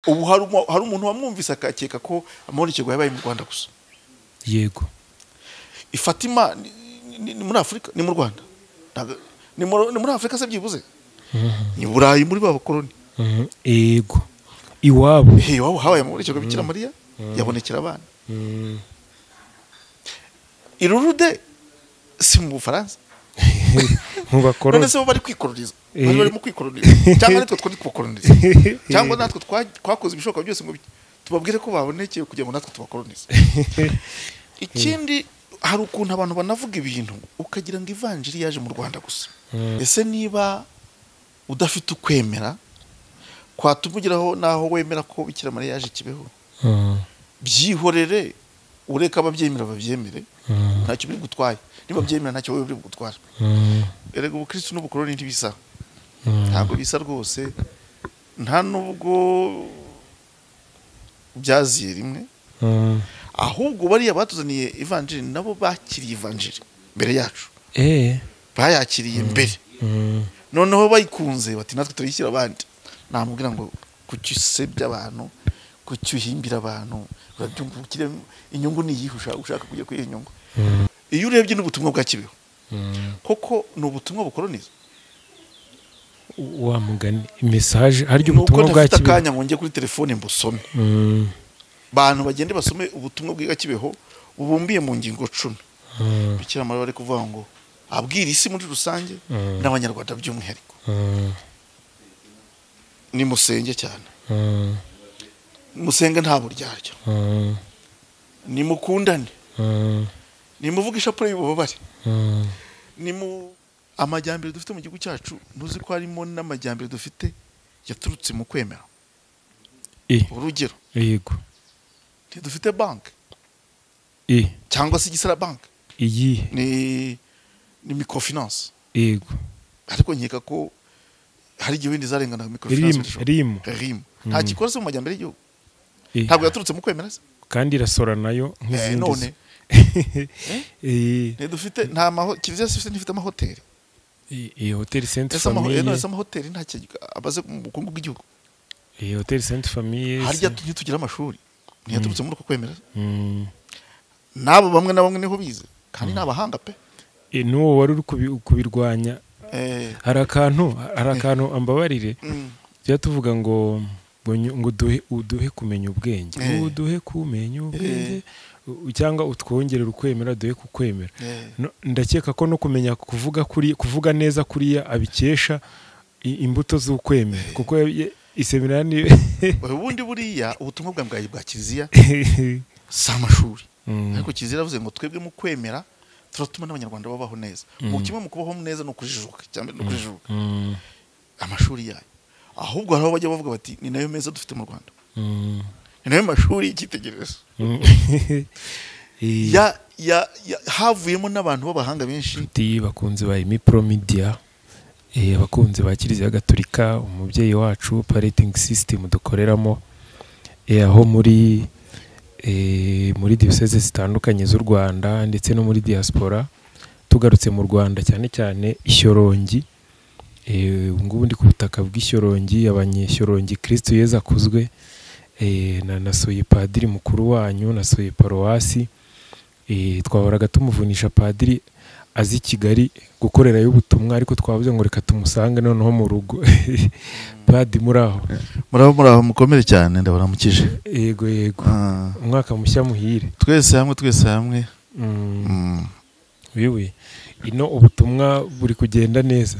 Ubu hari umuntu wamwumvise akakeka ko amabonekerwa yabaye mu Rwanda gusa. Yego. Ifatima ni muri Afurika, ni mu Rwanda, ni muri Afurika se byibuze, ni Burayi muri ba bakoloni. Yego, iwabo iwabo habaye amabonekerwa Bikira Mariya yabonekera abana. Irurude si mu Bufaransa mu bakoloni, none se bo bari kwikoloniza, bari barimo kwikoloniza, cyangwa natwe twari kubakoloniza, cyangwa natwe twakoze ibishoboka byose ngo tubabwire ko babonekeye kugira ngo natwe tubakolonize. Ikindi, hari ukuntu abantu banavuga ibintu ukagira ngo ivanjiri yaje mu Rwanda gusa. Ese niba udafite ukwemera kwatumugiraho naho wemera ko Bikira Mariya yaje Kibeho, byihorere, ureka ababyemera babyemere, ntacyo biri gutwaye. Niba byemera ntacyo wowe biri gutwara. Erega ubukristo n'ubukoloni ntibisa, ntabwo bisa rwose, nta nubwo byaziye rimwe. Ahubwo bariya batuzaniye ivanjiri nabo bakiriye ivanjiri mbere yacu, bayakiriye mbere, noneho bayikunze bati natwe turayishyira abandi. Namubwira ngo kuki usebya abantu, kuki uhimbira abantu, urabyumva inyungu ni iyihe ushaka kujya kuri iyo nyungu. Iyo urebye n'ubutumwa bwa Kibeho koko ni ubutumwa bukoloniza. Wa mugani message haryo ubutumwa bwa Kibeho akanya ngo njye kuri telefone mbusome, bantu bagende basome ubutumwa bwa Kibeho bubumbiye mu ngingo 10. Bikira Mariya bari kuvuga ngo abwira isi muri rusange n'abanyarwanda by'umwihariko, ni musenge cyane, musenge nta buryarya, ni mukundane, ni muvuga ishapure y'ububabare, ni mu amajyambere dufite mu gihugu cyacu. Ntuzi ko harimo n'amajyambere dufite yaturutse mu kwemera. Urugero, yego, dufite banki cyangwa se igisara banki, iyi ni microfinance. Yego, ariko nkeka ko hari igihe windi zarengana microfinance RIM nta gikora se mu majyambere y'igihugu, ntabwo yaturutse mu kwemera se, kandi irasora nayo nk'izindi. None dufite nta kiliziya ntifite amahoteli. Iyi hoteli Sainte Famille, none se amahoteli nta abaze mu bukungu bw'igihugu. Iyi hoteli Sainte Famille harya ntitugira amashuri, ntiyaturutse muri uko kwemera. Nabo bamwe na bamwe niho bize kandi n'abahanga pe. N'uwo wari uri kubirwanya. Hari akantu ambabarire, tujya tuvuga ngo uduhe kumenya ubwenge, uduhe kumenya ubwenge, cyangwa utwongerera ukwemera, duhe kukwemera. Ndakeka ko no kumenya kuvuga kuri kuvuga neza kuriya abikesha imbuto z'ukwemera, kuko iseminari ubundi buriya ubutumwa bwa kiliziya si amashuri, ariko kiliziya iravuze ngo twebwe mu kwemera turatuma n'abanyarwanda babaho neza. Mu kimwe mu kubaho neza ni ukujijuka, cyangwa ni ukujijuka amashuri yayo. Ahubwo hari aho bajya bavuga bati ni nayo meza dufite mu Rwanda, ni nayo mashuri y'icyitegererezo. Havuyemo n'abantu b'abahanga benshi. Bakunzi ba Mipro Media, abakunzi ba Kiliziya Gatolika, umubyeyi wacu operating system dukoreramo, aho muri diocese zitandukanye z'u Rwanda ndetse no muri diaspora. Tugarutse mu Rwanda cyane cyane Ishyorongi, ngubu ndi ku butaka bw'Ishyorongi, abanyeshyorongi Kristo Yezu akuzwe. Nasuye padiri mukuru wanyu, nasuye paruwasi. Twahoraga tumuvunisha padiri azi Kigali gukorerayo ubutumwa, ariko twavuze ngo reka tumusange noneho mu rugo. Padi muraho? Muraho mukomere cyane, ndabaramukije. Yego yego, umwaka mushya muhire. Twese hamwe, twese hamwe. Wiwe ino ubutumwa buri kugenda neza?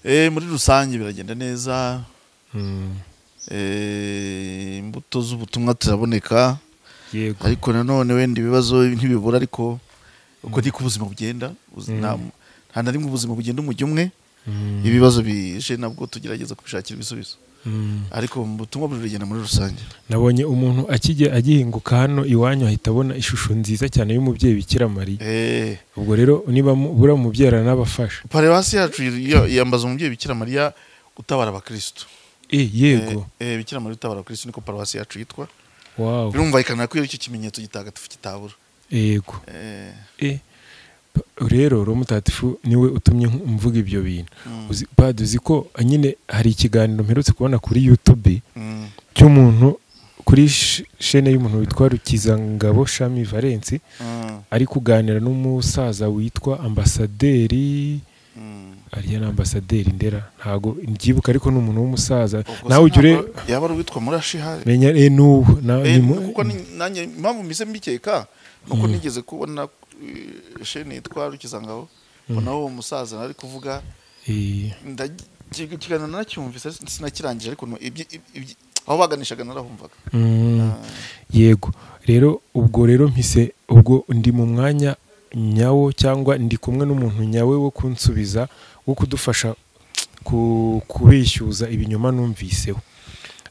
Muri rusange biragenda neza. Imbuto z'ubutumwa ziraboneka. Yego, ariko nanone wenda ibibazo ntibibura, ariko uko niko ubuzima bugenda, nta na rimwe ubuzima bugenda umujyi umwe. Ibibazo bije nabwo tugerageza kubishakira ibisubizo, ariko mu butumwa burigenda muri rusange. Nabonye umuntu akijya agihinguka hano iwanyu ahita abona ishusho nziza cyane y'umubyeyi Bikira Mariya. Ubwo rero niba bura umubyeyi aranabafasha. Paruwasi yacu yambaza umubyeyi Bikira Mariya utabara abakristo. Yego, Bikira Mariya utabara abakristo niko paruwasi yacu yitwa. Wow, birumvikana ko icyo kimenyetso gitagatifu kitabura. Yego. Rero Roho Mutagatifu niwe utumye mvuga ibyo bintu. Padi uzi ko nyine hari ikiganiro mperutse kubona kuri YouTube cy'umuntu kuri shene y'umuntu witwa Rukizangabo Shami Valence, ari kuganira n'umusaza witwa ambasaderi, ariya ni ambasaderi Ndera, ntago mbyibuka, ariko ni umuntu w'umusaza. Nawe ujye yaba ari uwitwa Murashihari, menya n'ubu kuko nanjye impamvu mpise mbikeka nuko nigeze kubona shene yitwa Rukizangabo, mbona uwo musaza ari kuvuga, ikiganiro naracyumvise sinakirangije, ariko aho baganishaga narahumvaga. Yego rero ubwo rero mpise ubwo ndi mu mwanya nyawo, cyangwa ndi kumwe n'umuntu nyawe wo kunsubiza, wo kudufasha kubishyuza ibinyoma numviseho.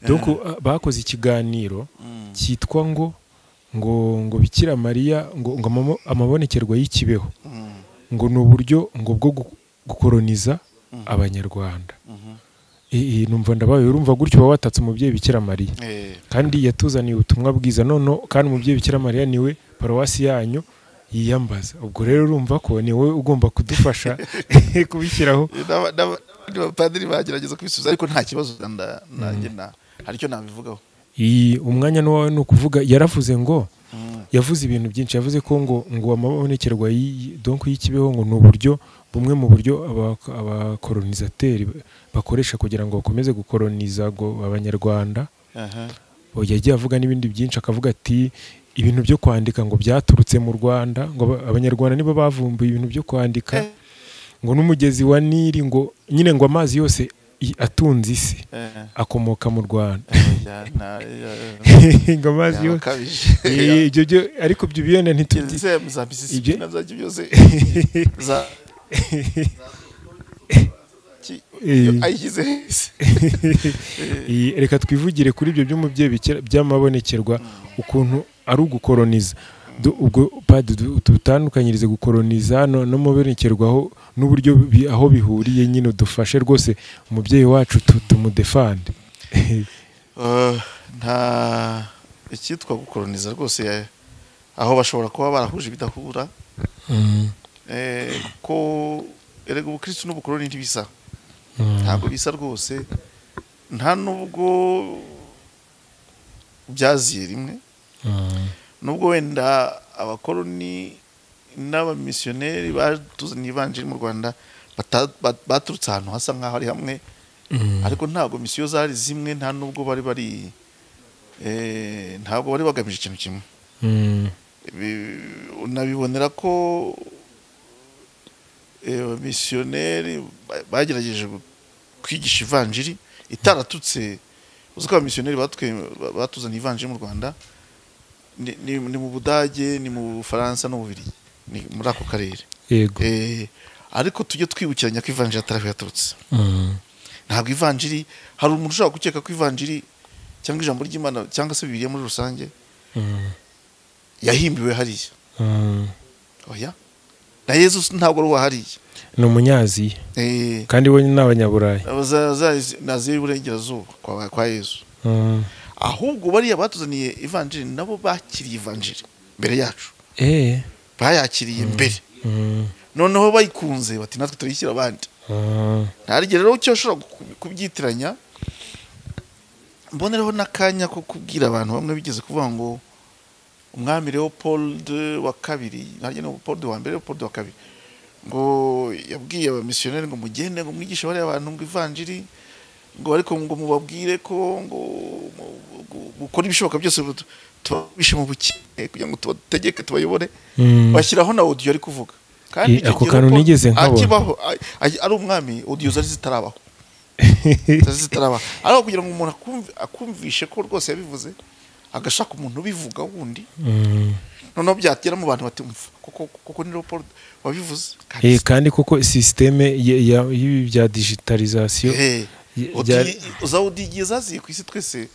Donc bakoze ikiganiro cyitwa ngo ngo ngo Bikira Mariya ngo ngo amabonekerwa y'ikibeho, ngo ni uburyo ngo bwo gukoroniza Abanyarwanda. Numva ndabaye, urumva gutyo baba watatse umubyeyi Bikira Mariya, kandi yatuzaniye ubutumwa bwiza. None kandi umubyeyi Bikira Mariya niwe paruwasi yanyu yiyambaza, ubwo rero urumva ko ni wowe ugomba kudufasha kubishyiraho. Abapadiri bagerageza kubisubiza, ariko nta kibazo nanjye hari icyo nabivugaho. Umwanya n'uwawe ni ukuvuga. Yaravuze ngo yavuze ibintu byinshi, yavuze ko ngo ngo amabonekerwa donc y'ikibeho ngo ni uburyo bumwe mu buryo abakolonisateri bakoresha kugira ngo bakomeze gukoloniza ngo Abanyarwanda. Yagiye avuga n'ibindi byinshi, akavuga ati ibintu byo kwandika ngo byaturutse mu Rwanda, ngo Abanyarwanda nibo bavumbuye ibintu byo kwandika, ngo n'umugezi wa Nili ngo nyine ngo amazi yose atunze isi akomoka mu Rwanda. Ngo amazi yose ibyo byo, ariko ibyo biyone ntituzi byose reka twivugire kuri ibyo by'umubyeyi by'amabonekerwa, ukuntu ari ugukoroniza. Ubwo padiri tutandukanyirize gukoroniza no mubonekerwaho n'uburyo aho bihuriye, nyine udufashe rwose umubyeyi wacu tumudefande. Nta icyitwa gukoroniza rwose, aho bashobora kuba barahuje bidahura, ko erega ubukristo n'ubukoroni ntibisa, ntabwo bisa rwose, nta nubwo byaziye rimwe. Nubwo wenda abakoroni n'abamisiyoneri batuzaniye ivanjiri mu Rwanda baturutse ahantu hasa nk'aho ari hamwe, ariko ntabwo misiyo zari zimwe, nta nubwo bari bari ntabwo bari bagamije ikintu kimwe. Unabibonera ko abamisiyoneri bagerageje kwigisha ivanjiri itaratutse. Uzi ko abamisiyoneri batuzaniye ivanjiri mu Rwanda ni mu Budage, ni mu Bufaransa no mu Bubiligi, ni muri ako karere. Yego. Ariko tujye twibukiranya ko ivanjiri atari yaturutse. Ntabwo ivanjiri, hari umuntu ushobora gukeka ko ivanjiri cyangwa ijambo ry'Imana cyangwa se Bibiliya muri rusange yahimbiwe hariya. Oya, na Yesu ntabwo ari hariya, ni umunyaziya, kandi we n'abanyaburayi, Aziya y'Uburengerazuba kwa Yesu. Ahubwo bariya batuzaniye ivanjiri nabo bakiriye ivanjiri mbere yacu, bayakiriye mbere, noneho bayikunze bati natwe turayishyira abandi. Ntarigera rero icyo ushobora kubyitiranya. Mbonereho n'akanya ko kubwira abantu bamwe bigeze kuvuga ngo umwami Leopold wa kabiri, ntarigera Leopold wa mbere, Leopold wa kabiri, ngo yabwiye abamisiyoneri ngo mugende ngo mwigishe bariya abantu ngo ivanjiri, ngo ariko ngo mubabwire ko ngo gukora ibishoboka byose tubabishe mu bukene kugira ngo tubategeke tubayobore. Bashyiraho na audio ari kuvuga, kandi ako kantu nigeze nkabona akibaho ari umwami, audio zari zitarabaho, ariko kugira ngo umuntu akumvishe ko rwose yabivuze, agashaka umuntu ubivuga wundi, noneho byatera mu bantu batumva kuko ni Leopold wabivuze. Kandi koko systeme y'ibi bya digitalisation za zaziye ku isi twese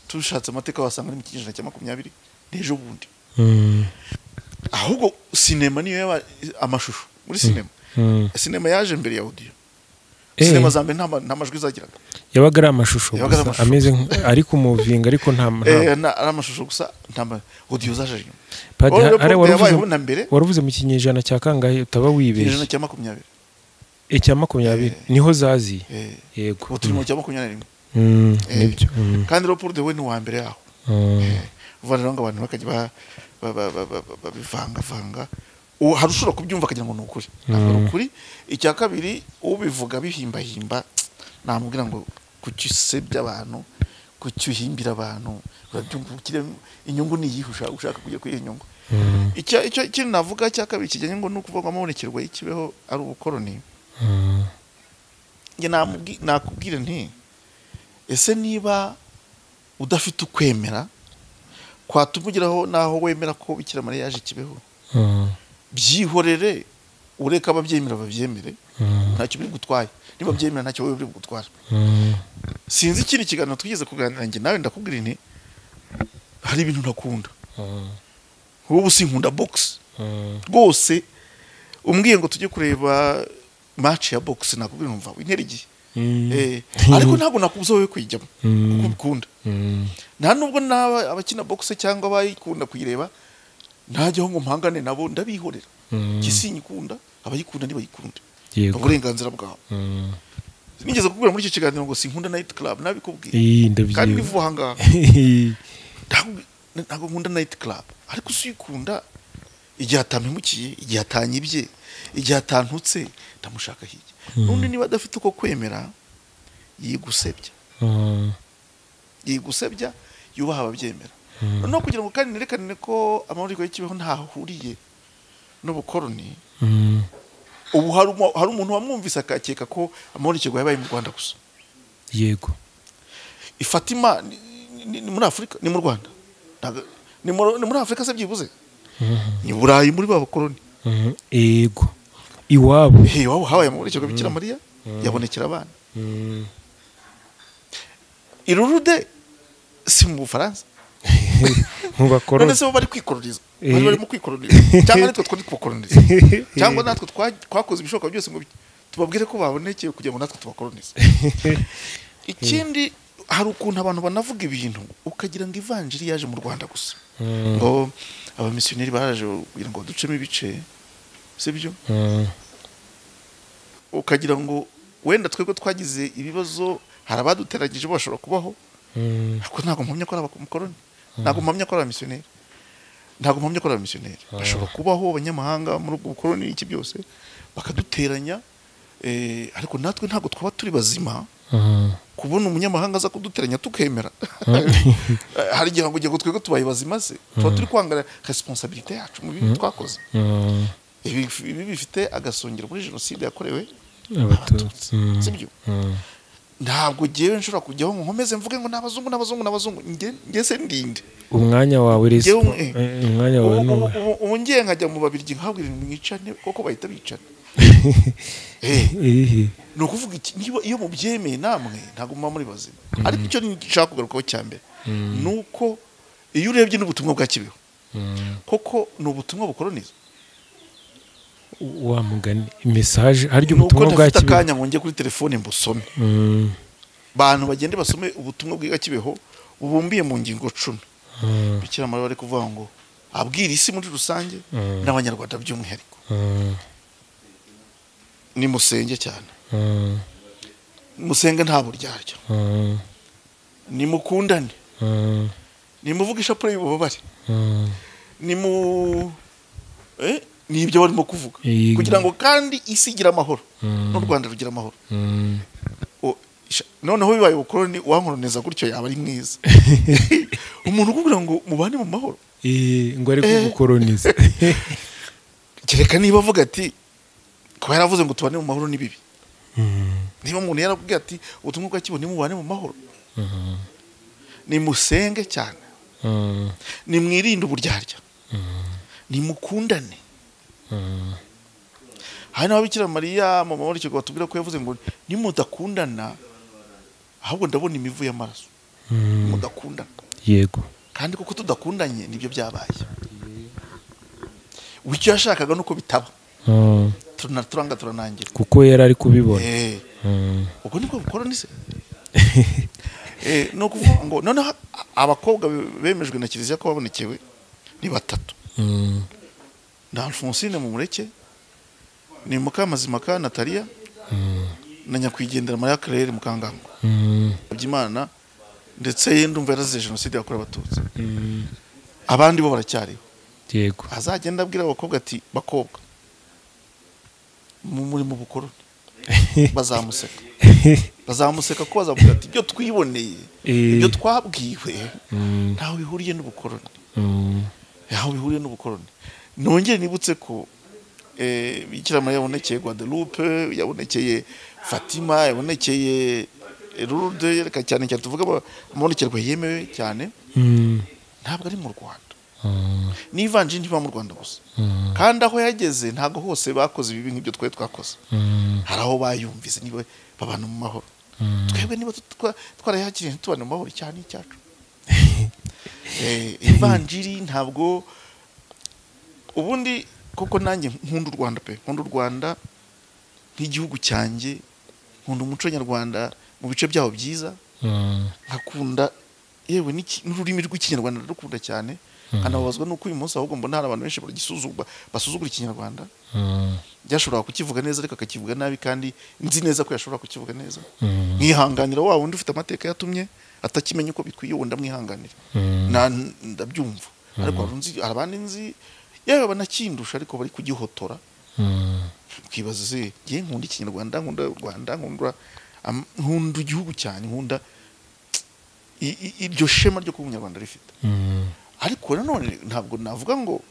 tushatse amateka wasanga ari mu kinyejana cya 20 n'ejo bundi. Ahubwo sinema niyo yaba amashusho muri sinema. Sinema yaje mbere ya audio. Sinema za mbere nta majwi zagiraga, yabaga ari amashusho gusa ameze ariko umuvinga, ariko nta ari amashusho gusa, nta audio zaje nyuma. Padiri waruvuze mu kinyejana cya kangahe utaba wibeshye? Ikinyejana cya 20. Icya 20 niho zaziye. Yego, turi mu cya 21. Nibyo. Kandi Leopold we ni uwa mbere yaho. Uva rero ngo abantu bakajya babivangavanga, hari ushobora kubyumva akagira ngo ni ukuri, ntabwo ari ukuri. Icya kabiri, ubivuga bihimbahimba namubwira ngo kuki usebya abantu, kuki uhimbira abantu, urabyumva inyungu ni iyihe ushaka kujya kuri iyo nyungu. Icyo kintu navuga cya kabiri kijyanye ngo ni ukuvuga ngo amabonekerwa y'ikibeho ari ubukoroni. Njye nakubwira nti ese niba udafite ukwemera kwatuma ugeraho naho wemera ko Bikira Mariya yaje Kibeho, byihorere, ureka ababyemera babyemere, ntacyo biri gutwaye. Niba byemera ntacyo wowe biri gutwara. Sinzi ikindi kiganiro twigeze kuganira njye nawe, ndakubwira nti hari ibintu ntakunda. Ubu sinkunda box rwose. Umbwiye ngo tujye kureba match ya box, nakubwira numva intera igihe. Ariko ntabwo nakubuza wowe kuyijyamo kuko ubikunda. Nta nubwo naba abakina box cyangwa abayikunda kuyireba ntajyaho ngo mpangane nabo, ndabihorera. Kisinyikunda, abayikunda ntibayikunda, uburenganzira bwabo. Nigeze kukubwira muri icyo kiganiro ngo sinkunda night club, nabikubwiye kandi nivuga aha ngaha. Ntabwo nkunda night club, ariko usuyikunda igihe atampemukiye, igihe atanyibye, igihe atantutse, ndamushaka hirya. N'undi niba adafite uko kwemera yigusebya, yigusebya, yubaha ababyemera. Noneho kugira ngo kandi nerekane ko amabonekerwa y'ikibeho ntahuriye n'ubukoroni, ubu hari umuntu wamwumvise akakeka ko amabonekerwa yabaye mu Rwanda gusa. Yego. Ifatima ni muri Afurika, ni mu Rwanda, ni muri Afurika se byibuze, ni Burayi muri ba bakoroni. Yego. Iwabo. Iwabo habaye amabonekerwa Bikira Mariya yabonekera abana. Irurude si mu Bufaransa. Mu bakoroni. None se bo bari kwikoroniza, bari barimo kwikoroniza, cyangwa natwe twari kubakoroniza, cyangwa natwe twakoze ibishoboka byose ngo tubabwire ko babonekeye kugira ngo natwe tubakoronize. Ikindi, hari ukuntu abantu banavuga ibintu ukagira ngo ivanjiri yaje mu Rwanda gusa, ngo abamisiyoneri baraje kugira ngo baducemo ibice, sibyo? Ukagira ngo wenda twebwe twagize ibibazo, hari abaduteragije bashobora kubaho, ariko ntabwo mpamya ko ari abakoroni, ntabwo mpamya ko ari abamisiyoneri, ntabwo mpamya ko ari abamisiyoneri. Bashobora kubaho abanyamahanga muri ubwo bukoroni iki byose bakaduteranya, ariko natwe ntabwo twaba turi bazima kubona umunyamahanga aza kuduteranya tukemera. Hari igihe ngo twebwe tubaye bazima se, tuba turi kwanga responsabilité yacu mu bintu twakoze. Ibi bifite agasongero muri jenoside yakorewe Abatutsi, sibyo? Ntabwo ngewe nshobora kujyaho ngo nkomeze mvuge ngo n'abazungu n'abazungu n'abazungu, nge se ndinde. Umwanya wawe rero, umwanya wawe n'uwe. Ubu ngiye nkajya mu Babirigi nkabwira mwicane koko bahita bicana. Ni ukuvuga iki, niba iyo mubyemeye namwe ntabwo muba muri bazima. Ariko icyo nshaka kugarukaho cya mbere ni uko iyo urebye n'ubutumwa bwa Kibeho koko ni ubutumwa bukoroniza. Wa mugani message haryo ubutumwa bwa Kibeho. Akanya ngo njye kuri telefone mbusome. Bantu bagende basome ubutumwa bwa Kibeho bubumbiye mu ngingo 10. Bikira Mariya bari kuvuga ngo abwira isi muri rusange n'Abanyarwanda by'umwihariko. Ni musenge cyane. Musenge nta buryarya. Ni mukundane. Ni muvuga ishapure y'ububabare. Ni mu ni ibyo barimo kuvuga kugira ngo kandi isi igira amahoro n'u Rwanda rugira amahoro. Noneho bibaye ubukoroni wankoroneza gutyo yaba ari mwiza. Umuntu ukubwira ngo mubane mu mahoro ngo ari kugukoroniza, kereka niba avuga ati kuba yaravuze ngo tubane mu mahoro ni bibi. Niba umuntu yarabwiye ati ubutumwa bwa Kibeho nimubane mu mahoro, ni musenge cyane, ni mwirinde uburyarya, ni mukundane. Hari n'aho Bikira Mariya mu mabonekerwa batubwira ko yavuze ngo nimudakundana ahubwo ndabona imivu y'amaraso. Mudakundana. Yego. Kandi kuko tudakundanye nibyo byabaye. Icyo yashakaga nuko bitaba. Turanga turanangira. Kuko yari ari kubibona. Ubwo nibwo bukoroni se. No kuvuga ngo noneho abakobwa bemejwe na Kiliziya ko babonekewe ni batatu. Na Alphonsine Mumureke, ni Mukamazimaka Natalia, na nyakwigendera Maria Claire Mukangango. yitabye Imana, ndetse ndumva yarazize jenoside yakorewe Abatutsi. Abandi bo baracyariho. Yego. Azagenda abwira abakobwa ati bakobwa muri mu bukoroni, bazamuseka. Bazamuseka ko bazavuga ati ibyo twiboneye, ibyo twabwiwe ntaho bihuriye n'ubukoroni. Ntaho bihuriye n'ubukoroni. Nongere nibutse ko Bikira Mariya yabonekeye Guadeloupe, yabonekeye Fatima, yabonekeye Lourdes, reka cyane cyane tuvuga amabonekerwa yemewe cyane, ntabwo ari mu Rwanda. N'ivanjiri ntiba mu Rwanda gusa. Kandi aho yageze ntabwo hose bakoze ibibi nk'ibyo twe twakoze. Hari aho bayumvise niba babana mu mahoro. Twebwe niba twarayakiriye ntitubane mu mahoro, cyane icyacu. Ivanjiri ntabwo ubundi koko nanjye nkunda u Rwanda pe, nkunda u Rwanda nk'igihugu cyanjye, nkunda umuco nyarwanda mu bice byaho byiza, nkakunda yewe n'ururimi rw'ikinyarwanda ndarukunda cyane. Nkanababazwa nuko uyu munsi ahubwo mbona hari abantu benshi bagisuzugura, basuzugura ikinyarwanda. Byashobora kukivuga neza ariko akakivuga nabi, kandi nzi neza ko yashobora kukivuga neza. Mwihanganira wa wundi ufite amateka yatumye atakimenya uko bikwiye, wundi amwihanganira. Ndabyumva. Ariko hari abandi nzi yewe banakindusha ariko bari kugihotora. Ukibaza se ngiye nkunda ikinyarwanda, nkunda u Rwanda, nkunda igihugu cyane, nkunda iryo shema ryo kuba umunyarwanda rifite. Ariko nanone ntabwo navuga ngo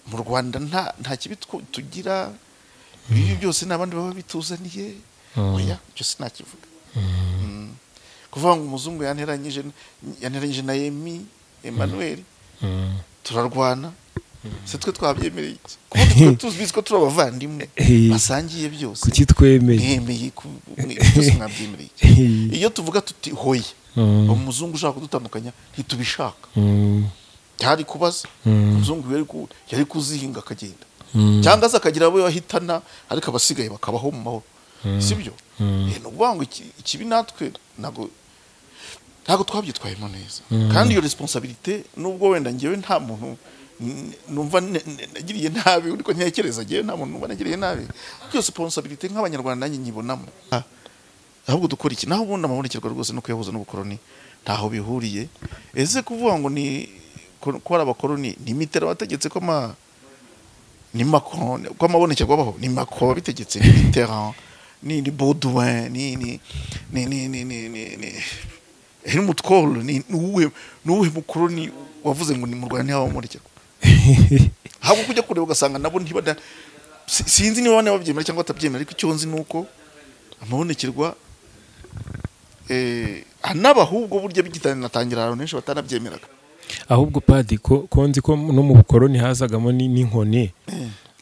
mu Rwanda nta kibi tugira, ibi byose n'abandi baba bituzaniye. Oya, icyo sinakivuga. Kuvuga ngo umuzungu yanteranyije na Yemi Emmanuel, turarwana, se twe twabyemereye iki? Kuko twe tuzi ko turi abavandimwe basangiye byose. Kuki twemeye? Mwemeye byose mwabyemereye iki? Iyo tuvuga tuti hoye, umuzungu ushaka kudutandukanya ntitubishaka. Cyari kubaza umuzungu yari kuzihinga akagenda, cyangwa se akagira abo yahitana, ariko abasigaye bakabaho mu mahoro. Sibyo? Ni ukuvuga ngo ikibi natwe ntabwo twabyitwayemo neza. Kandi iyo responsabilité, nubwo wenda ngewe nta muntu numva nagiriye nabi, ariko ntekereza ngewe nta muntu numva nagiriye nabi, iyo responsabilité nk'abanyarwanda nanjye nyibonamo. Ahubwo dukora iki? Naho ubundi amabonekerwa rwose no kuyahuza n'ubukoroni ntaho bihuriye. Ese kuvuga ngo ni ko ari abakoroni, ni Mitterrand wategetse ko ni Macron, ko amabonekerwa abaho, ni Macron wabitegetse, ni Mitterrand, ni Baudouin, ni ni ni ni ni ni Helmut Kohl, ni uwuhe mukoroni wavuze ngo ni mu Rwanda ntihabaho amabonekerwa? Ahubwo kujya kureba ugasanga nabo ntibada, sinzi niba bane babyemera cyangwa batabyemera, ariko icyo nzi nuko amabonekerwa anaba ahubwo burya bigitanatangira ahantu henshi batanabyemeraga. Ahubwo padi ko nzi ko no mu bukoroni hazagamo n'inkoni.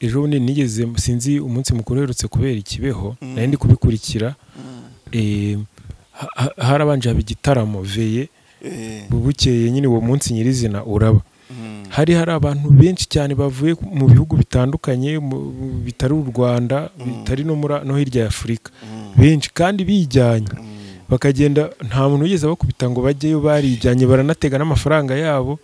Ejo bundi nigeze, sinzi umunsi mukuru uherutse kubera ikibeho, nari ndi kubikurikira, harabanje haba igitaramo veye, bukeye nyine uwo munsi nyirizina uraba. Hari abantu benshi cyane bavuye mu bihugu bitandukanye, bitari u Rwanda, bitari no hirya ya Afurika, benshi kandi bijyanye, bakagenda nta muntu wigeze bakubita ngo bajyeyo, barijyanye baranatega n'amafaranga yabo.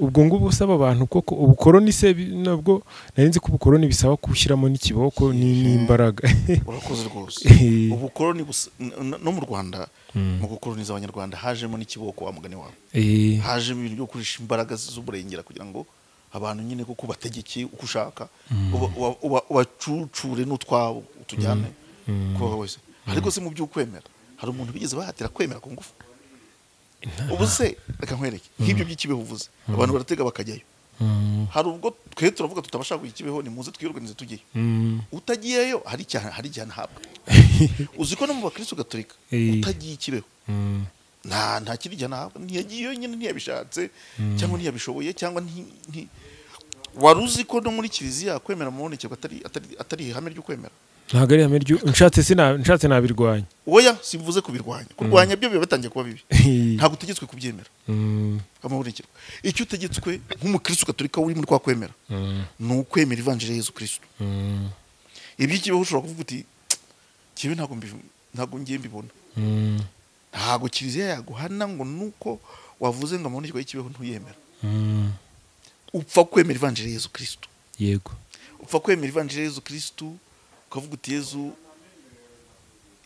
Ubwo ngubu usaba abantu koko ubukoroni se nabwo nari nzi ko ubukoroni bisaba gushyiramo n'ikiboko n'imbaraga. Urakoze rwose. Ubukoroni no mu Rwanda, mu gukoroniza abanyarwanda hajemo n'ikiboko wa mugani wawe. Hajemo ibintu byo gukoresha imbaraga z'uburengera kugira ngo abantu nyine kuko bategeke uko ushaka, ubacucure n'utwabo utujyane kuba wese. Ariko se mu by'ukwemera hari umuntu bigeze bahatira kwemera ku ngufu? Ubu se reka nkwereke nk'ibyo by'ikibeho uvuze, abantu baratega bakajyayo. Hari ubwo twe turavuga tutabasha kuyikibeho, ni muze twiyorganize tujyeyo. Utagiyeyo hari icyaha ahabwa. Uzi ko no mu bakristo gatolika utagiye ikibeho nta kindi gihano ahabwa, ntiyagiyeyo nyine, ntiyabishatse cyangwa ntiyabishoboye, cyangwa wari uzi ko no muri kiliziya kwemera amabonekerwa atari ihame ryo kwemera. Ntabwo ari ihame ryo, nshatse nabirwanya. Oya, simvuze kubirwanya. Kurwanya byo biba bitangiye kuba bibi. Ntabwo utegetswe kubyemera. Amabonekerwa. Icyo utegetswe nk'umukristo gatolika uri muri kwa kwemera, ni ukwemera ivanjiri ya Yezu Kristo. Iby'ikibeho ushobora kuvuga uti kibe ntabwo ngiye mbibona. Ntabwo kiliziya yaguhana ngo nuko wavuze ngo amabonekerwa y'ikibeho ntuyemera. Upfa kwemera ivanjiri ya Yezu Kristo. Yego. Upfa kwemera ivanjiri ya Yezu Kristo ukavuga uti Yezu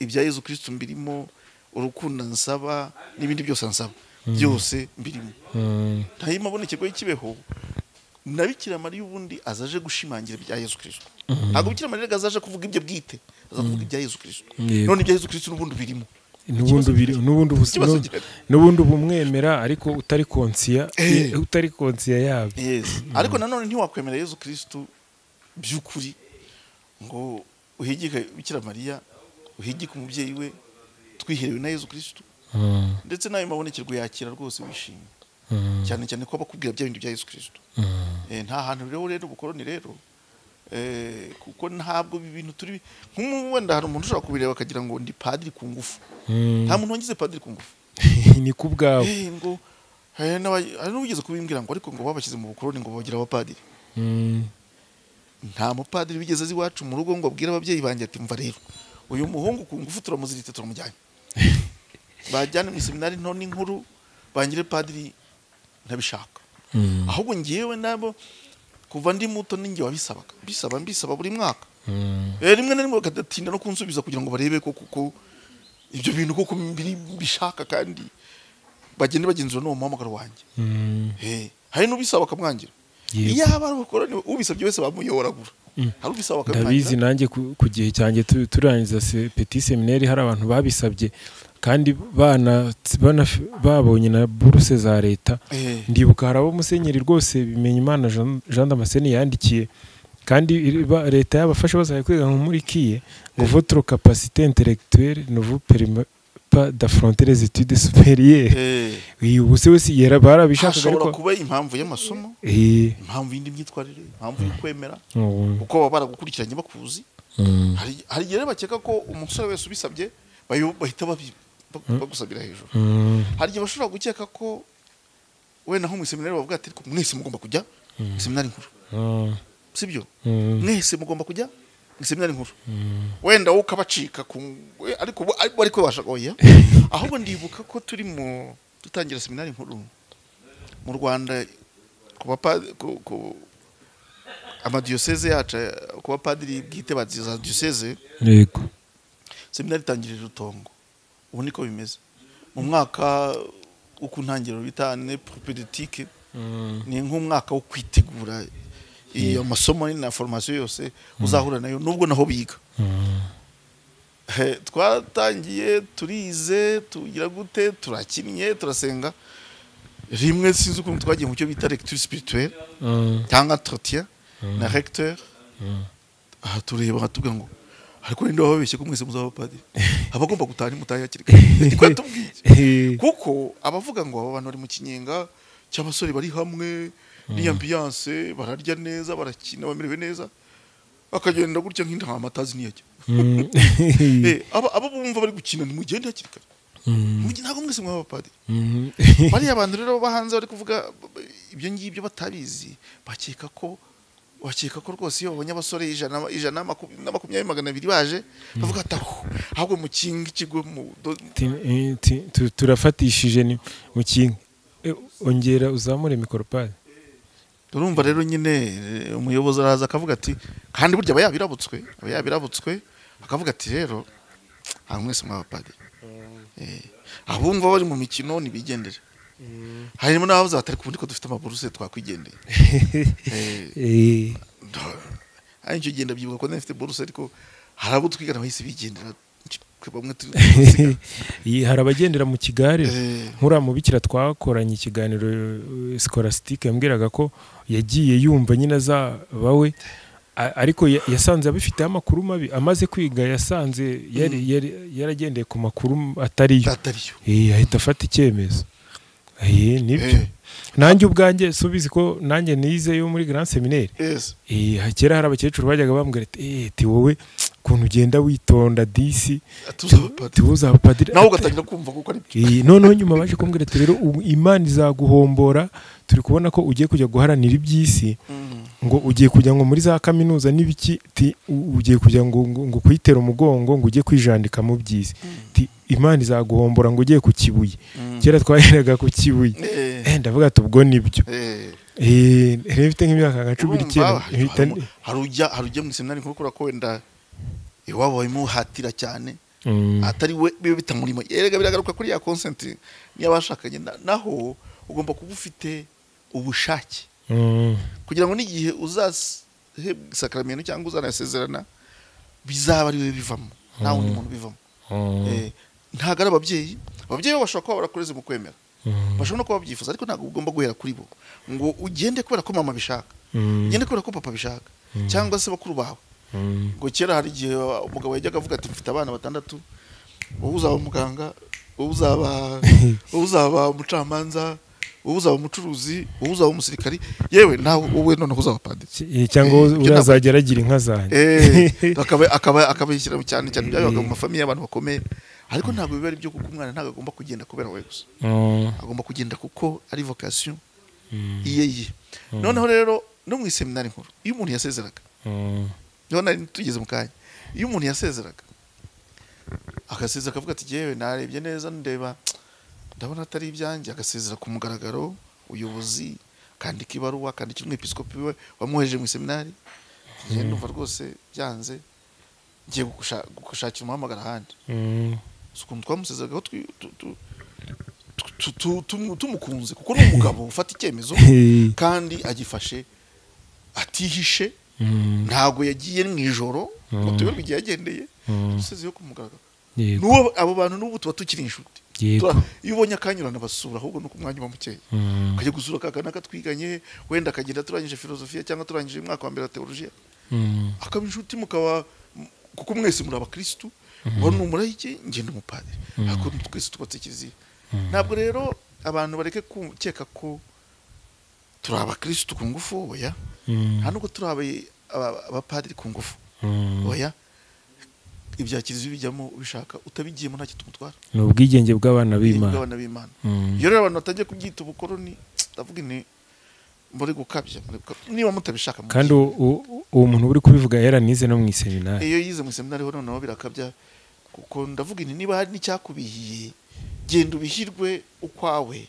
Ibya Yezu Kristo mbirimo, urukundo nsaba n'ibindi byose nsaba byose mbirimo. Nta mabonekerwa y'ikibeho na Bikira Mariya ubundi azaje gushimangira ibya Yezu Kristo. Ntabwo Bikira Mariya azaje kuvuga ibyo bwite, aza kuvuga ibya Yezu Kristo. None ibya Yezu Kristo n'ubundi birimo, n'ubundi ubumwemera ariko utari konsiya, utari konsiya yabyo. Yes. Ariko nanone ntiwakwemera Yezu Kristo by'ukuri ngo uhigike Bikira Mariya, uhigike umubyeyi we twiherewe na Yezu Kristo. Ndetse nayo mabonekerwa yakira rwose wishimye. Cyane cyane ko bakubwira bya bindi bya Yezu Kristo. Nta hantu rero ubukoroni rero kuko ntabwo ibintu turi nk'umu wenda hari umuntu ushobora kubireba akagira ngo ndi padiri ku ngufu. Nta muntu wangize padiri ku ngufu. Ni ku bwawe. Ngo hari n'ugeze kubimbwira ngo ariko ngo babashyize mu bukoroni ngo bagira abapadiri. Nta mupadiri wigeze azi iwacu mu rugo ngo abwire ababyeyi banjye ati mva rero uyu muhungu ku ngufu turamuziritse turamujyanye. Bajyane mu seminari nto n'inkuru bangire padiri ntabishaka. Ahubwo ngiyewe nabo kuva ndi muto ninjye wabisabaga, mbisaba buri mwaka. Rimwe na rimwe bakadatinda no kunsubiza kugira ngo barebe ko kuko ibyo bintu koko mbishaka kandi bagende bagenzura n'uwo muhamagaro wanjye. Hari n'ubisaba bakamwangira. Iyo aba abakoroni ubisabye wese bamuyoragura. Hari ubisaba bakamwangira. Ndabizi nanjye ku gihe cyanjye turangiza petit séminaire hari abantu babisabye kandi babonye na buruse za leta. Ndibuka hari abo musenyeri rwose Bimenyimana Jean Damascene yandikiye kandi leta yabafasha bazaye kwiga nko muri kiye ngo votre capacité intellectuelle ne vous permet pas d'affronter les études supérieures. Ubu se wese yera barabishakaga ariko kuba impamvu y'amasomo, impamvu y'indi myitwarire, impamvu y'ukwemera, kuko baba baragukurikiranye bakuzi. Hari igihe bakeka ko umusore wese ubisabye bahita bagusabira hejuru. Hari igihe bashobora gukeka ko wenda nko mu seminari bavuga ati mwese mugomba kujya mu seminari nkuru. Sibyo? Mwese mugomba kujya mu seminari nkuru. Wenda wowe ukabacika ariko ariko bashaka oya. Ahubwo ndibuka ko turi mu dutangira seminari nkuru mu Rwanda ku amadiyoseze yacu, ku bapadiri bwite ba diyoseze. Yego. Seminari itangirira Rutongo. Ubu niko bimeze. Mu mwaka wo ku ntangiriro bita année propédeutique, ni nk'umwaka wo kwitegura iyo masomo na formation yose uzahura nayo nubwo naho biga. Twatangiye turize tugira gute turakinnye turasenga. Rimwe sinzi ukuntu twagiye mu cyo bita lecture spirituelle cyangwa entretien na recteur. Aha tureba tubwira ngo ariko ninde wababeshye ko mwese muzaba padiri? Abagomba gutaha nimutahe hakiri kare. Niko yatubwiye. Kuko abavuga ngo aba bantu bari mu kinyenga cy'abasore bari hamwe ni ambiance, bararya neza, barakina, bamerewe neza, bakagenda gutya nk'intama atazi niyajya. Abo bumva bari gukina nimugende hakiri kare. Ntabwo mwese mwaba padiri. Bariya bantu rero bahanze bari kuvuga ibyo ngibyo batabizi, bakeka ko rwose iyo babonye abasore 120 200 baje bavuga ati ahubwo mukinga ikigo turafatishije ni mukinga. Ongera uzamure micropad. Urumva rero nyine umuyobozi araza akavuga ati kandi burya aba yabirabutswe akavuga ati rero mwese mwaba padiri. Abumva bari mu mikino nibigendere. Harimo n'abavuze batari kubundi ko dufite amaburuse twakwigendeye. Ari cyo genda byibuka ko nafite buruse ariko hari abo twigana bahise bigendera bamwe turi. Hari abagendera mu kigare. Nkura mu bikira twakoranye ikiganiro scholastique yambwiraga ko yagiye yumva nyina zabawe ariko yasanze abifite amakuru mabi amaze kwiga yasanze yaragendeye ku makuru atariyo. Ahita afata icyemezo. Nibyo. Nanjye ubwanjye subizi ko nanjye nize yo muri Grand Seminaire. Kera hari abakecuru bajyaga bambwira ati ti wowe kuntu ugenda witonda disi tuza padiri nawe ugatangira kumva kuko ari byo. Noneho nyuma baje kumbwira ati rero Imana izaguhombora turi kubona ko ugiye kujya guharanira iby'isi ngo ugiye kujya ngo muri za kaminuza n'ibiki ugiye kujya ngo kuyitera umugongo ngo ugiye kwijandika mu by'isi. Imana izaguhombora ngo ugiye ku Kibuye. Kera twaheraga ku Kibuye. Ndavuga ati ubwo nibyo. Mfite nk'imyaka nka 19 hari ujya mu seminari nkuru ko wenda iwabo bamuhatira cyane. Atari we bibe bitamurimo. Erega biragaruka kuri ya consent y'abashakanye, naho ugomba kuba ufite ubushake kugira ngo n'igihe uzahebwa isakramento cyangwa uzanasezerana bizaba ari we bivamo, nta wundi muntu bivamo. Ntabwo ari ababyeyi. Ababyeyi bo bashobora kuba barakureze mu kwemera, bashobora no kuba babyifuza, ariko ntabwo ugomba guhera kuri bo ngo ugende kubera ko mama abishaka, ugende kubera ko papa abishaka, cyangwa se bakuru bawe. Ngo kera hari igihe umugabo yajyaga avuga ati mfite abana 6, wowe uzaba umuganga, wowe uzaba umucamanza, wowe uzaba umucuruzi, wowe uzaba umusirikari, yewe nawe wowe noneho uzaba padiri, cyangwa urazagera agira inka zanjye. Akabishyira cyane cyane byabaga mu mafamiye y'abantu bakomeye. Ariko ntabwo biba ari byo, kuko umwana ntabwo agomba kugenda kubera wowe gusa, agomba kugenda kuko ari vocation iye. Noneho rero no mu iseminari nkuru iyo umuntu yasezeraga, niho nari tugeze mu kanya, iyo umuntu yasezeraga agasezera akavuga ati yewe narebye neza ndeba ndabona atari ibyanjye, agasezera ku mugaragaro ubuyobozi, akandika ibaruwa, akandikira umwepiskopi we wamwohereje mu iseminari, njye ndumva rwose byanze, ngiye gushakira umuhamagara ahandi. Si ukuntu twamusezeragaho tumukunze, kuko ni umugabo ufata icyemezo kandi agifashe atihishe, ntabwo yagiye mu ijoro ngo tuberwe igihe yagendeye, dusezeyo ku mugaragaro. N'uwo abo bantu n'ubu tuba tukiri inshuti. Iyo ubonye akanyurana basura, ahubwo nuko umwanya uba mukeya, ukajya gusura kakana katwiganye, wenda akagenda turangije filozofiya cyangwa turangije umwaka wa mbere wa teologiya, akaba inshuti mukaba, kuko mwese muri abakristu, wowe ni umurayiki njye ndi umupadiri, ariko twese twubatse kiliziya. Ntabwo rero abantu bareke gukeka ko turi abakristu ku ngufu, oya. Nta nubwo turi abapadiri ku ngufu, oya. Ibya kiliziya bijyamo ubishaka, utabigiyemo ntacyo tumutwara. Ni ubwigenge bw'abana b'Imana. Iyo rero abantu batangiye kubyita ubukoroni, ndavuga nti muri gukabya, niba mutabishaka. Kandi uwo muntu uri kubivuga yaranize no mu iseminari. Iyo yize mu iseminari ho noneho birakabya, kuko ndavuga nti niba hari n'icyakubihiye, genda ubihirwe ukwawe,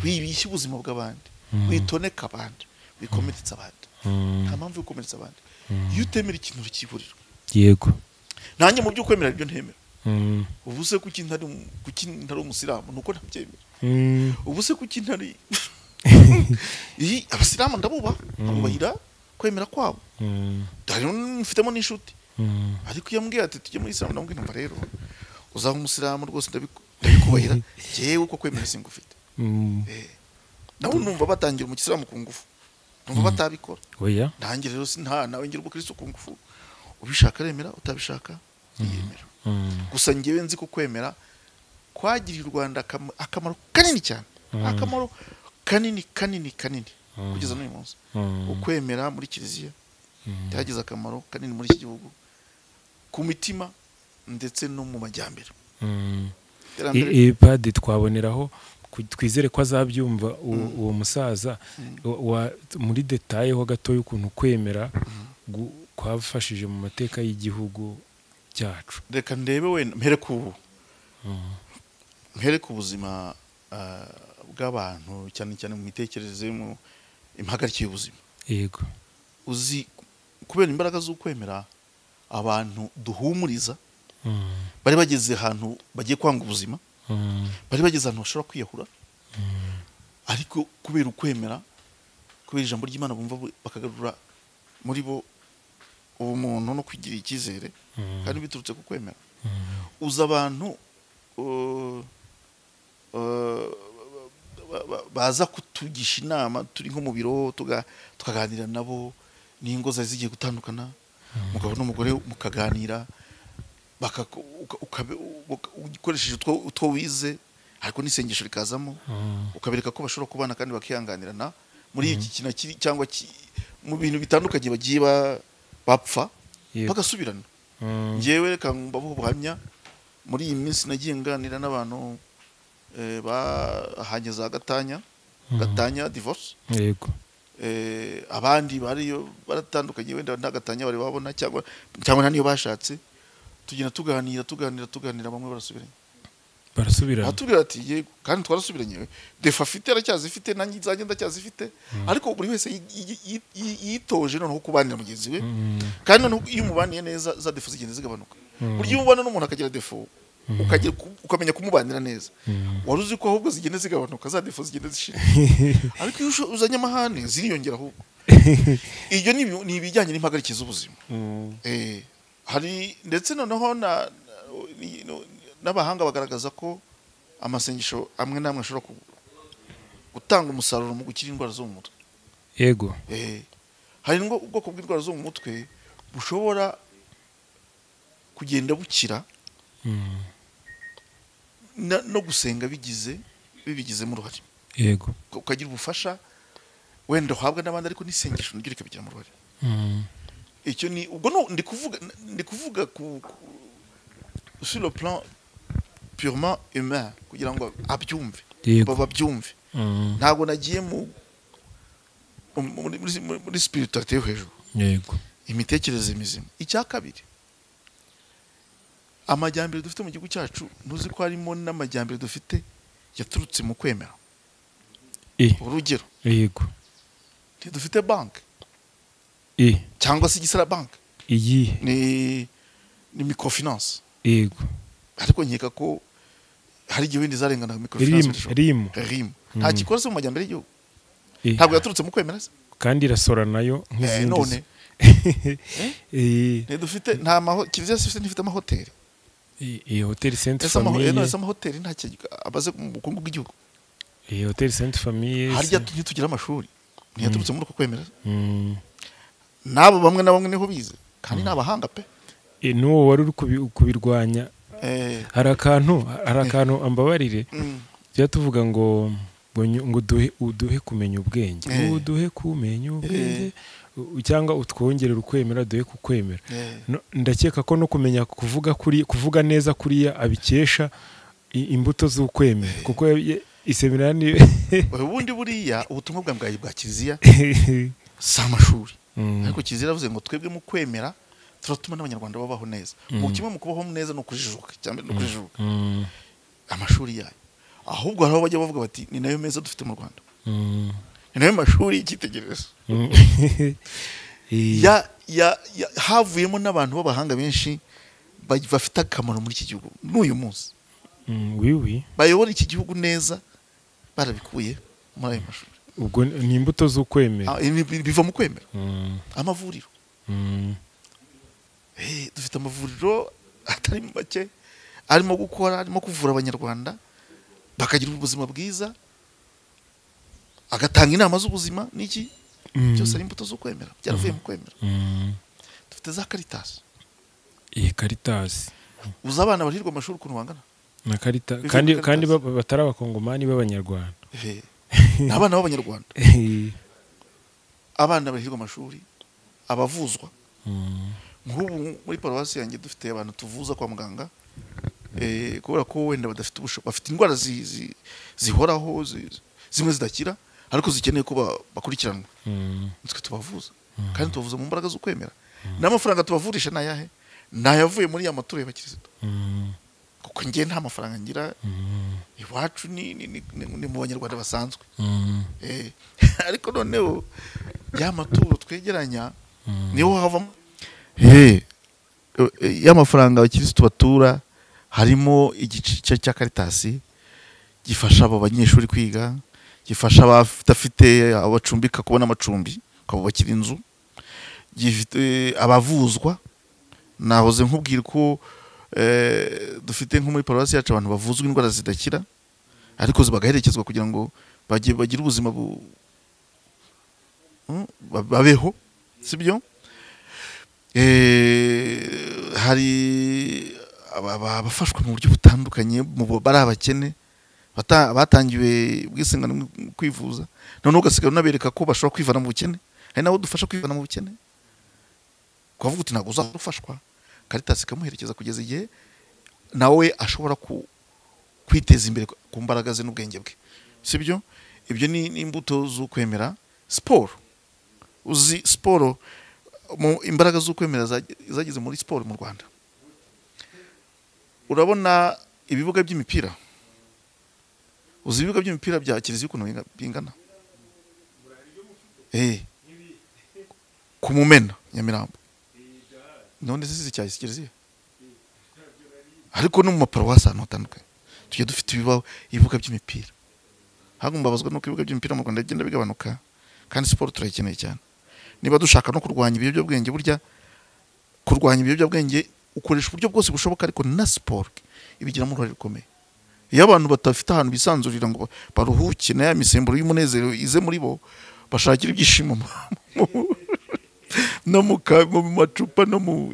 wibishye ubuzima bw'abandi, witoneka abandi, wikomeretsa abandi. Nta mpamvu yo gukomeretsa abandi. Iyo utemera ikintu ukiburira. Yego. Nanjye mu by'ukwemera ibyo ntemera. Ubu se kuki ntari umusilamu nuko ntabyemera. Ubu se kuki ntari abasilamu ndabubaha, nkabubahira kwemera kwabo, mfitemo n'inshuti. Ariko iyo ambwiye ati tujye muri isilamu, ndamubwira numva rero uzaba umusilamu rwose ndabikubahira, jyewe uko kwemera singufite. Nabo numva batangira umukisilamu ku ngufu, numva batabikora. Nanjye rero nawe ngira ubukristo ku ngufu, ubishaka aremera, utabishaka ntiyemera. Gusa njyewe nzi ko kwemera kwagiriye u Rwanda akamaro kanini cyane, akamaro kanini kanini kanini kugeza n'uyu munsi. Ukwemera muri kiliziya byagize akamaro kanini muri iki gihugu, ku mitima ndetse no mu majyambere. Padi twaboneraho twizere ko azabyumva uwo musaza muri detaye ho gato y'ukuntu kwemera kwafashije mu mateka y'igihugu cyacu. Reka ndebe wenda mpere ku buzima bw'abantu, cyane cyane mu mitekerereze, mu impagarike y'ubuzima. Yego. Uzi kubera imbaraga z'ukwemera abantu duhumuriza, bari bageze ahantu bagiye kwanga ubuzima, bari bageze ahantu bashobora kwiyahura, ariko kubera ukwemera, kubera ijambo ry'Imana bumva bakagarura muri bo ubumuntu no kugira icyizere, kandi biturutse ku kwemera. Uza abantu baza kutugisha inama turi nko mu biro, tukaganira nabo, n'ingo zari zigiye gutandukana, umugabo n'umugore mukaganira, ukoresheje utwo wize, ariko n'isengesho rikazamo, ukabereka ko bashobora kubana kandi bakihanganirana muri iki kintu cyangwa mu bintu bitandukanye bagiye bapfa bagasubirana. Njyewe reka mbabuhe ubuhamya, muri iyi minsi nagiye nganira n'abantu bahanye za gatanya divorce. Yego. Abandi bariyo baratandukanye, wenda nta gatanya bari babona cyangwa nta niyo bashatse, tugenda tuganira bamwe barasubiranye. Batubwira ati yego kandi twarasubiranye, defa afite aracyazifite nanjye nzajye ndacyazifite, ariko buri wese yitoje noneho kubanira mugenzi we, kandi noneho iyo umubaniye neza za defa zigenda zigabanuka. Burya iyo ubona n'umuntu akagira defo, ukamenya kumubanira neza, wari uzi ko ahubwo zigenda zigabanuka, za defo zigenda zishira. Ariko iyo uzanye amahane ziriyongera ahubwo. Ibyo ni ibijyanye n'impagarike z'ubuzima. Hari ndetse noneho n'abahanga bagaragaza ko amasengesho amwe n'amwe ashobora gutanga umusaruro mu gukira indwara zo mu mutwe. Yego. Hari ubwoko bw'indwara zo mu mutwe bushobora kugenda bukira no gusenga bibigizemo uruhare. Yego. Ukagira ubufasha wenda uhabwa n'abandi, ariko n'isengesho naryo rikabigiramo uruhare. Icyo ni ubwo ndi kuvuga ku sur le plan purement humain kugira ngo abyumve, babyumve. Ntabwo nagiye muri spiritualité yo hejuru. Yego. Imitekerereze mizima. Icya kabiri, amajyambere dufite mu gihugu cyacu, ntuzi ko harimo n'amajyambere dufite yaturutse mu kwemera. Urugero. Yego. Dufite banki. Cyangwa se igisara banki. Iyi ni microfinance. Yego. Ariko nkeka ko hari igihe wenda zarengana microfinance. RIM. Nta gikora se mu majyambere y'igihugu. Ntabwo yaturutse mu kwemera se. Kandi irasora nayo nk'izindi. None. Dufite nta kiliziya ifite amahoteli. Iyi hoteli Sainte Famille. None se amahoteli nta abaze mu bukungu bw'igihugu. Iyi hoteli Sainte Famille. Harya ntitugira amashuri. Ntiyaturutse muri uko kwemera. Nabo bamwe na bamwe niho bize kandi n'abahanga pe. N'uwo wari uri kubirwanya. Hari akantu ambabarire. Tujya tuvuga ngo uduhe kumenya ubwenge. Uduhe kumenya ubwenge cyangwa utwongerera ukwemera, duhe kukwemera. Ndakeka ko no kumenya kuvuga neza kuriya abikesha imbuto z'ukwemera, kuko iseminari ubundi buriya ubutumwa bwa kiliziya si amashuri. Ariko kiliziya iravuze ngo twebwe mu kwemera turatuma n'abanyarwanda babaho neza. Mu kimwe mu kubaho neza no kujijuka, cyangwa no kujijuka amashuri yayo. Ahubwo hari aho bajya bavuga bati ni nayo meza dufite mu Rwanda, ni nayo mashuri y'icyitegererezo. Havuyemo n'abantu b'abahanga benshi bafite akamaro muri iki gihugu n'uyu munsi. Bayobora iki gihugu neza barabikuye muri ayo mashuri. Ubwo ni imbuto z'ukwemera. Biva mu kwemera. Amavuriro. Dufite amavuriro atari make arimo gukora, arimo kuvura abanyarwanda bakagira ubuzima bwiza, agatanga inama z'ubuzima n'iki byose ari imbuto z'ukwemera, byaravuye mu kwemera. Dufite za Caritas. Caritas. Uza abana barihirwa amashuri ukuntu bangana na Caritas, kandi batari abakongomani b'abanyarwanda. Ni abana b'abanyarwanda. Abana barihirwa amashuri, abavuzwa. Nk'ubu muri paruwasi yanjye dufite abantu tuvuza kwa muganga, kubera ko wenda badafite ubushobozi, bafite indwara zihoraho, zimwe zidakira ariko zikeneye ko bakurikiranwa. Nitwe tubavuza, kandi tubavuza mu mbaraga zo kwemera. N'amafaranga tubavurisha nayahe? Nayavuye muri ya maturo y'abakirisitu. Kuko ngiye nta mafaranga ngira, iwacu ni mu banyarwanda basanzwe. Ariko noneho ya maturo twegeranya niho havamo ya mafaranga abakirisitu batura, harimo igice cya Caritas gifasha abo banyeshuri kwiga, gifasha abadafite abacumbika kubona amacumbi, ukabubakira inzu, gifite abavuzwa. Nahoze nkubwira ko dufite nko muri paruwasi yacu abantu bavuzwa indwara zidakira ariko bagaherekezwa kugira ngo bagire ubuzima babeho, sibyo? Hari abafashwa mu buryo butandukanye, bari abakene batangiwe ubwisungane mu kwivuza, noneho ugasigara unabereka ko bashobora kwivana mu bukene. Hari nabo dufasha kwivana mu bukene, ukavuga uti ntabwo uzafashwa, Caritas ikamuherekeza kugeza igihe nawe ashobora kwiteza imbere ku mbaraga ze n'ubwenge bwe, sibyo? Ibyo ni imbuto z'ukwemera. Siporo, uzi siporo mu imbaraga z'ukwemera zageze muri siporo mu Rwanda. Urabona ibibuga by'imipira, uzi ibibuga by'imipira bya kiliziya ukuntu bingana? Ku Mumena Nyamirambo. None se si cya kiliziya? Ariko no mu maparuwasi ahantu hatandukanye tujya dufite ibibuga by'imipira. Ahubwo mbabazwa nuko ibibuga by'imipira mu Rwanda bigenda bigabanuka, kandi siporo turayikeneye cyane. Niba dushaka no kurwanya ibiyobyabwenge, burya kurwanya ibiyobyabwenge ukoresha uburyo bwose bushoboka, ariko na siporo ibigiramo uruhare rukomeye. Iyo abantu badafite ahantu bisanzurira ngo baruhuke na ya misemburo y'umunezero ize muri bo, bashakira ibyishimo no mu macupa no mu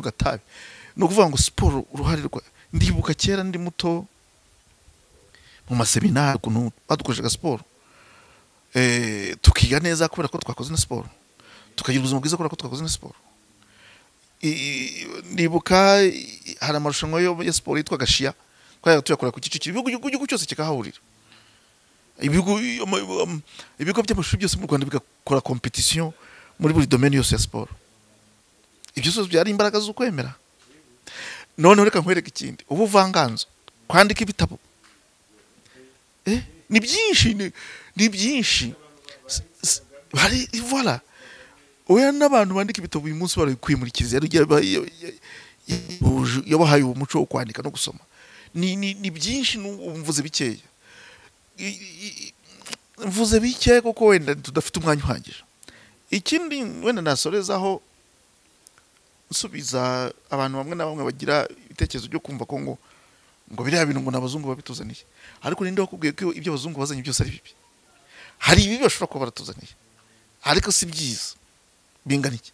gatabi. Ni ukuvuga ngo siporo uruhare rwa, ndibuka kera ndi muto mu maseminari ukuntu badukoreshaga siporo, tukiga neza kubera ko twakoze na siporo, tukagira ubuzima bwiza kubera ko twakoze na siporo. Ndibuka hari amarushanwa ya siporo yitwa Gashiya, twajyaga tuyakora ku Kicukiro, igihugu cyose kikahahurira, ibigo by'amashuri byose mu Rwanda bigakora competition muri buri domaine yose ya siporo. Ibyo byose byari imbaraga z'ukwemera. Noneho reka nkwereke ikindi, ubuvanganzo, kwandika ibitabo, ni byinshi, ni byinshi. Hari voilà, oya n'abantu bandika ibitabo uyu munsi barabikuye muri Kiliziya yabahaye umuco wo kwandika no gusoma. Ni byinshi, mvuze bikeya, mvuze bikeya kuko wenda tudafite umwanya uhagije. Ikindi wenda nasorezaho nsubiza abantu bamwe na bamwe bagira ibitekerezo byo kumva ko ngo biriya bintu ngo n'abazungu babituzaniye, ariko ninde wakubwiye ko ibyo abazungu bazanye byose ari bibi? Hari ibibi bashobora kuba baratuzaniye, ariko si byiza. Bingana iki?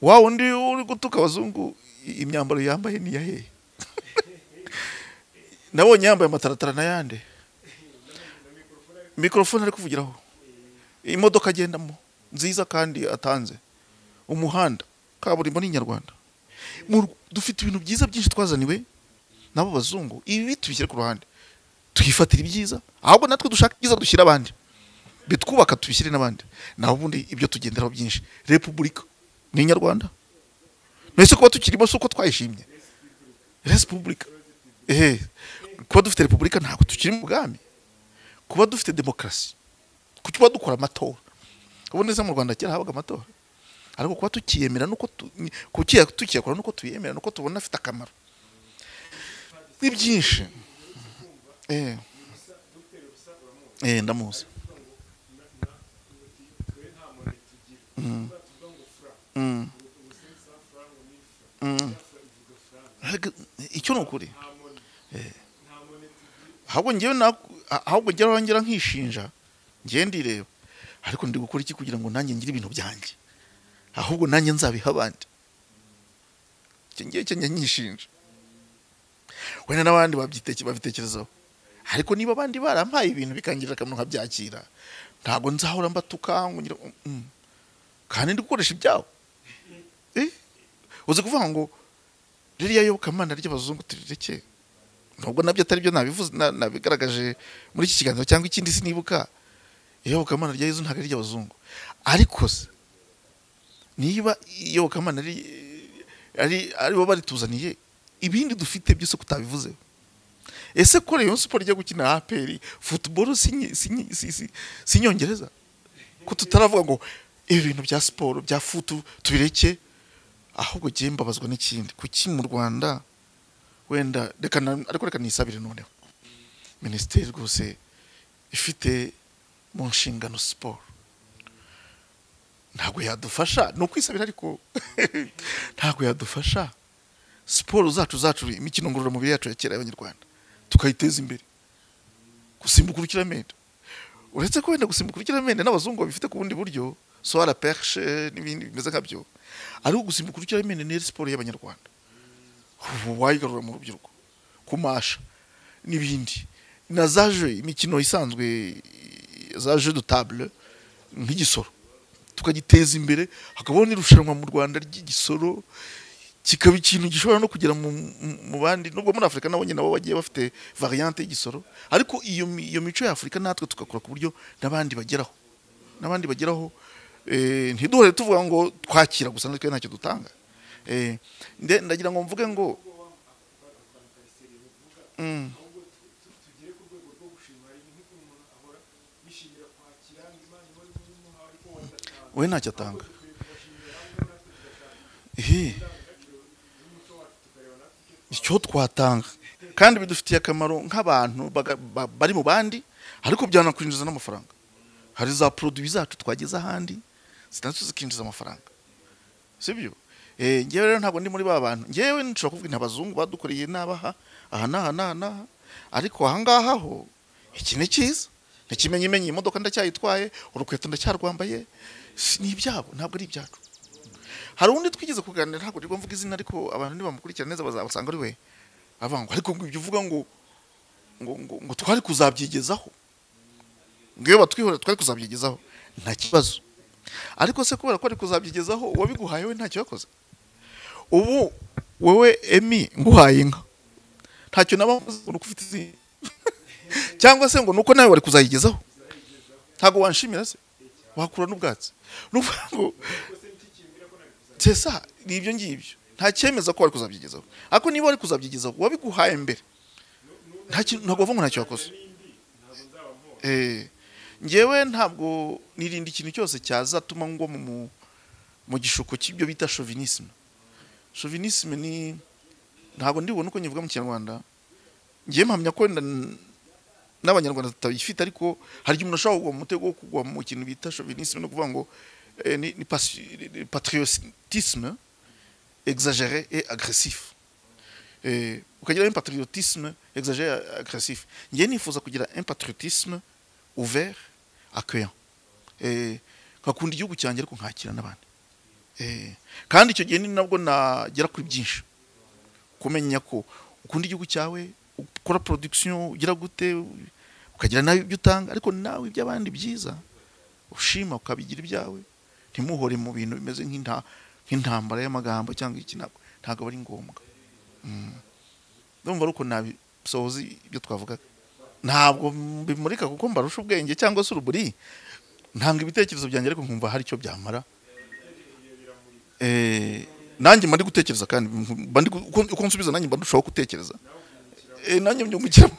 Wa undi uri gutuka abazungu imyambaro yambaye ni ya hehe? Nabonye yambaye amataratara n'ayandi, mikrofone ari kuvugiraho, imodoka agendamo nziza kandi atanze, umuhanda kaburimbo ni Inyarwanda. Dufite ibintu byiza byinshi twazaniwe nabo bazungu, ibi tubishyire ku ruhande twifatira ibyiza, ahubwo natwe dushaka ibyiza dushyira abandi, bitwubaka tubishyire n'abandi. Naho ubundi ibyo tugenderaho byinshi, Repubulika ni Inyarwanda, mbese kuba tukirimo si uko twayishimye Repubulika. Kuba dufite Repubulika ntabwo tukiri mu bwami, kuba dufite demokarasi, kuba dukora amatora. Ubu neza mu Rwanda kera habaga amatora, ariko kuba tukiyemera nuko tukiyakora nuko tuyemera nuko tubona afite akamaro, ni byinshi. Ndamuzi. Icyo ni ukuri. Ahubwo njyewe ahubwo njyewe nkishinja, njyewe ndireba, ariko ndi gukora iki kugira ngo nanjye ngire ibintu byanjye, ahubwo nanjye nzabiha abandi. Icyo ngiye cyo nyishinja, wenda n'abandi babitekerezaho, ariko niba abandi barampaye ibintu bikangirira akamaro nkabyakira, ntabwo nzahora mbatuka ngo ngira kandi ndi gukoresha ibyabo. Uzi kuvuga ngo ririya yobokamana ry'abazungu turireke, nubwo nabyo atari byo nabivuze, nabigaragaje muri iki kiganiro cyangwa ikindi sinibuka. Iyobokamana rya Yezu ntabwo ari iry'abazungu, ariko se niba iyobokamana ari bo barituzaniye, ibindi dufite byose kutabivuze. Ese ko Rayon Sport ijya gukina APR football si Inyongereza, ko tutaravuga ngo ibi bintu bya siporo bya futu tubireke? Ahubwo giye mbabazwa n'ikindi, kuki mu Rwanda wenda reka ariko reka nisabire noneho minisiteri rwose ifite mu nshingano siporo ntabwo yadufasha, ni ukwisabira ariko ntabwo yadufasha siporo zacu imikino ngororamubiri yacu ya kera y'Abanyarwanda tukayiteza imbere. Gusimbuka urukiramende, uretse ko wenda gusimbuka urukiramende n'abazungu babifite ku bundi buryo, so la perche n'ibindi bimeze nkabyo, ariko gusimbuka urukiramende ni siporo y'Abanyarwanda, wayigarura mu rubyiruko, kumasha n'ibindi, na za jeu, imikino isanzwe za jeu de table nk'igisoro tukagiteza imbere, hakabaho n'irushanwa mu Rwanda ry'igisoro, kikaba ikintu gishobora no kugera mu bandi, nubwo muri Afurika nabo nyine nabo bagiye bafite variante y'igisoro, ariko iyo mico ya Afurika natwe tugakora ku buryo n'abandi bageraho, ntiduhore tuvuga ngo twakira gusa natwe ntacyo dutanga. Ndagira ngo mvuge ngo we ntacyo atanga. Icyo twatanga kandi bidufitiye akamaro nk'abantu bari mu bandi, ariko byanakwinjiza n'amafaranga. Hari za produits zacu twageze ahandi zinazo zikinjiza amafaranga, sibyo? Ngewe rero ntabwo ndi muri ba bantu. Ngewe nshobora kuvuga abazungu badukoreye n'abaha aha n'aha n'aha n'aha, ariko aha ngaha ho iki ni cyiza, ntikimenyimenye imodoka ndacyayitwaye, urukweto ndacyarwambaye, ni ibyabo ntabwo ari ibyacu. Hari undi twigeze kuganira, ntabwo ndirwa mvuga izina, ariko abantu nibamukurikira neza bazabasanga ari we, avuga ngo ariko ibyo uvuga ngo ngo ngo twari kuzabyigezaho, ngo iyo batwihora twari kuzabyigezaho, nta kibazo. Ariko se kubera ko ari kuzabyigezaho uwabiguhaye we ntacyo yakoze? Ubu wowe Emi nguhaye inka ntacyo naba ngo nuko ufite izindi, cyangwa se ngo nuko nawe wari kuzayigezaho, ntabwo wanshimira se? Wakura n'ubwatsi. Nuvuga ngo tesa ni ibyo ngibyo, nta cyemeza ko wari kuzabyigezaho, ariko niba wari kuzabyigezaho wabiguhaye mbere, ntabwo bavuga ngo ntacyo wakoze. Ngewe ntabwo nirinda ikintu cyose cyazatuma ngwa mu gishuko cy'ibyo bita chauvinisme. Chauvinisme ni, ntabwo ndibona uko nyivuga mu Kinyarwanda, ngiye mpamya ko n'Abanyarwanda tutabifite, ariko hari igihe umuntu ashobora kugwa mu mutego wo kugwa mu kintu bita chauvinisme, no kuvuga ngo ni patriotisme exagéré et agressif. Ukagira un patriotisme exagéré et agressif. Ngiye nifuza kugira un patriotisme ouvert, accueillant. Nkakunda igihugu cyanjye ariko nkakira n'abandi. Kandi icyo gihe ni nabwo nagera kuri byinshi. Kumenya ko ukunda igihugu cyawe, ukora production, ugira gute, ukagira nawe ibyo utanga, ariko nawe iby'abandi byiza ushima ukabigira ibyawe, ntimuhore mu bintu bimeze nk'intambara y'amagambo cyangwa iki, ntabwo ari ngombwa. Ndumva ariko nabisohoza ibyo twavugaga. Ntabwo bimurika kuko mbarusha ubwenge cyangwa se uruburi, ntanga ibitekerezo byanjye ariko nkumva hari icyo byamara. Nanjye mba ndi gutekereza, kandi uko nsubiza nanjye mba ndushaho gutekereza. Nanjye mbyungukiramo.